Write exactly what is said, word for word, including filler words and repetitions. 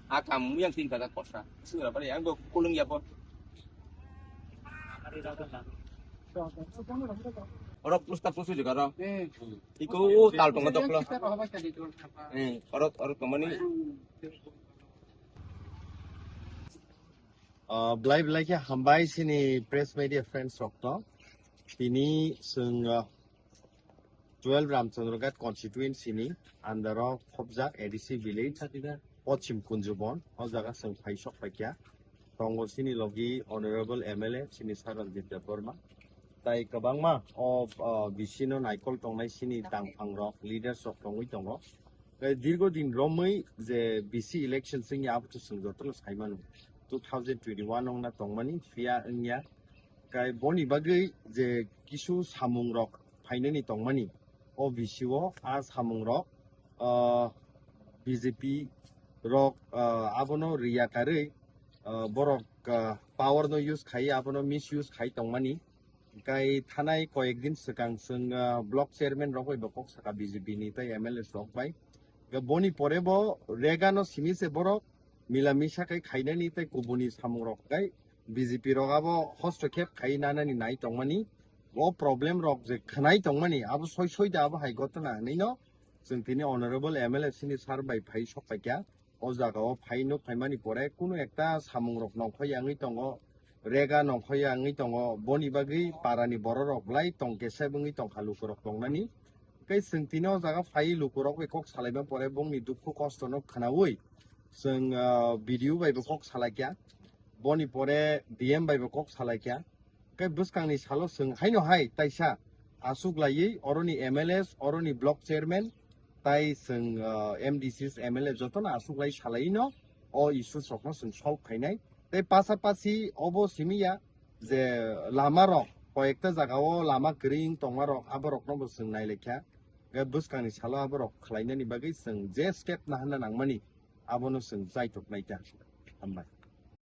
Akam yang tin kata kosa. Sura pare yang do kulung ya po. Oro pusta pusu juga ro. Iko tal tongo doklo. Eh, oro oro tomani. Ah, belai belai khe hambai sini press media friends rok to. Tini sung, ah, twelve Ramchandra Ghat constituency ni under o khobjak A D C village Pochim Kunjubon, o jaga sung phai sok paikya. Tongo sini logi Honorable M L A sini Sir Ranjit Debbarma. Tai kwbangma o, o, B C no naikol tongnai sini tangphang rok, leaders rok tongwi tongo. Tei dirgo din romwi je B C election singya abo to sung jotono saimano. Two thousand twenty-one ongna tongmani phiya wngya. Kai boni bagwi je kisu samung rok phainani tongmani o B C o a samung rok, ah, B J P rok, ah, abono riya karwi, ah, borok, ah, power no use khai, abono misuse khai tongmani. Kai thanai koyek din swkang chwng, ah, block chairman rok bai bo kok saka B J P ni tei M L A rok bai. Ga boni pore bo rega no simi se borok mila misa kai khainani tei kubuni samung rok kai B J P rok abo hosto khep khai nanani nai tongmani. O problem rok je khnai tongmani abo soi soi da abo hai gotona hinwi no chwng tini honorable M L A sini sir bai phai sok paikya. O jaga o phai nuk phaimani pore kunu ekta samung rok nongkhoi yangwi tongo, rega nongkhoi yangwi tongo, boni bagwi para ni borok rok belai tong kesa wngwi tongkha luku rok tongnani. Tei chwng tini o jaga phai luku rok bai kok salaima pore bongni dukhu kosto no khwnaui chwng, ah, B D O bai bo kok salaikya, boni pore D M bai bo kok salaikya. Khe bwskangni salo chwng haino hai taisa aswk laiwi oroni M L As, oroni block chairman, tai chwng, ah, M D Cs, M L A jotono aswk lai salai no o issues rokno chwng solve khainai. Tei pasapasi obo simi ya je lama rok, koyekta jaga o lama kwrwi wng tongma rok, abo rokno bo chwng nailaikha. Khe bwskangni salo abo rok khlainani bagwi chwng je step naharna nangmani, abono chwng chaitok naikha. Hambai.